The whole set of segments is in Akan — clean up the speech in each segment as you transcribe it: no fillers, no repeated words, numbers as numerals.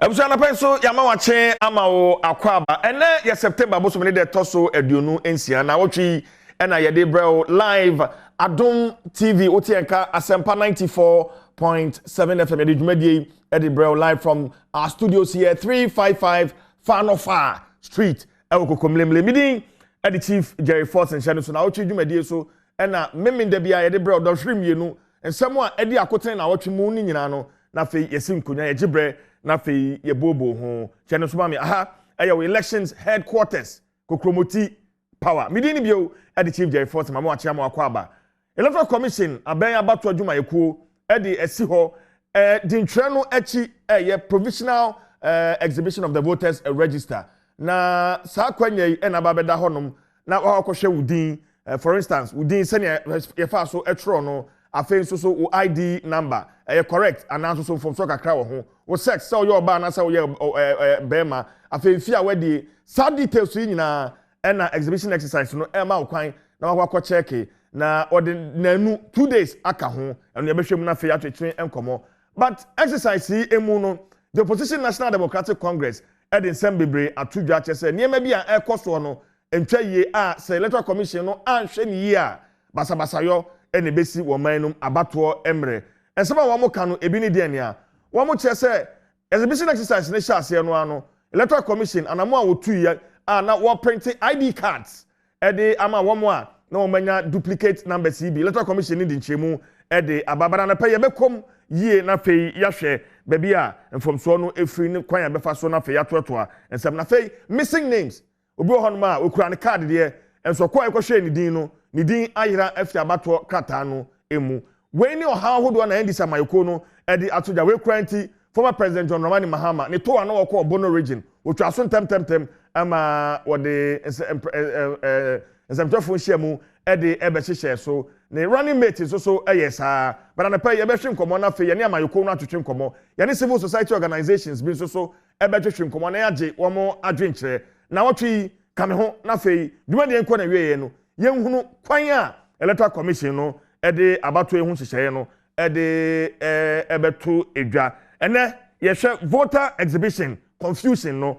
Abusua, anapa nso yɛama wakye ama wo akɔ aba. Ɛnɛ yɛ September bosom ne deɛ ɛtɔ so 26 na wɔtwe yi ɛna yɛde brɛ wo live, Adom TV, wote yɛn ka Asɛmpa 94.7 FM. Yɛde dwumadie yi ɛde brɛ wo live from our studios here, 355 Fanofa Street, ɛwɔ Kokomlemle. Midin ɛde Chief Jerry Force nhyɛ no so na wɔtwe dwumadie so ɛna mmemme bi a yɛde brɛ wo dɔhwere 2 nsɛm a ɛdi akotene na wɔtwe mu ne nyinaa no. Na afei yɛsi nkonnwa, yɛgye brɛ, na afei yɛbooboo ho kyɛ no so ma me. Aha ɛyɛ wɔ Elections Headquarters, Kokromoti Power. Midin ni bio ɛde Chief Jerry Force. Maame, wakye ama wakɔ aba. Electoral Commission, abɛn abato adwumayɛkuo, ɛde ɛsi hɔ di ntwerɛ no akyi, ɛyɛ provisional exhibition of the voters register. Na saa akwannya yi ɛna aba abɛda hɔnom na wakɔhwɛ wo din, for instance, wo din sɛnea yɛfa so ɛtwerɛ no, afei nso so wo ID number ɛyɛ correct anaa nso so mfomso kakra wɔ ho, wo sex, sɛ ɔyɛ ɔbaa anaasɛ ɔyɛ ɛɛ ɛɛ bɛrima, afei mfi a wadie. Saa details yi nyinaa ɛna exhibition exercise no ɛma wo kwan na wakɔ akɔ check, na ɔde nanu 2 days aka ho. Ɛno yɛbɛhwɛ mu na afei atwetwe nkɔmɔ. But exercise yi emu no, the opposition National Democratic Congress ɛde nsɛm bebree ato dwa kyerɛ sɛ nneɛma bi a ɛrekɔ soɔ no ntwa yie, a sɛ Electoral Commission no anhwɛ ne yie a, basabasayɔ ɛna ebesi wɔn man no abatoɔ mmerɛ. Nsɛm a wɔn ka no ebi ne deɛ nea wɔn kyerɛ sɛ exhibition exercise ne hyɛ aseɛ no ano, Electoral Commission anamo a wɔtu yɛ a na wɔprint ID cards ɛde ama wɔn a na wɔn anya duplicate numbers yi bi. Electoral Commission ne de nkyɛnmu ɛde ababara na pɛ yɛbɛkɔm yie na afei yɛahwɛ baabi a mfomsoɔ no efiri ne kwan a bɛfa so na afei yɛatoatoa nsɛm. Na afei missing names, obi wɔ hɔnom a okura ne card deɛ, nso ɔkɔ a ɛkɔhwɛ ne din no, ne din ayera afi abatoɔ krataa no emu. Wei ne ɔhaw ahodoɔ na NDC amayɛkuo no ɛde ato gya. Wei kura nti former President John Dramani Mahama ne to a na wɔkɔ Bono Region, wotwa so ntɛmtɛmtɛm ama wɔde nsɛmtwerɛfoɔ nhyia mu ɛde ɛbɛhyehyɛ so. Ne running mate nso so ɛyɛ saa. But anapa yɛbɛhwe nkɔmɔ, na afei yɛne amayɛkuo no atwetwe nkɔmɔ, yɛne civil society organizations bi nso so ɛbɛtwetwe nkɔmɔ na yɛagye wɔn adwenkyerɛ. Na wɔtwe yi kame ho na afei dwumadie nkɔ na wieɛ no, yɛnhunu kwan a Electoral Commission no ɛde abatoɔ yi ho nhyehyɛeɛ no ɛde ɛbɛto edwa. Ɛnɛ yɛhwɛ voter exhibition confusion no.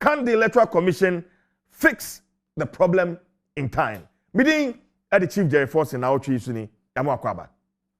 Can the Electoral Commission fix the problem in time? Midin ɛde Chief Jerry Forson na ɔtwe yi so ni yamu akɔ aba.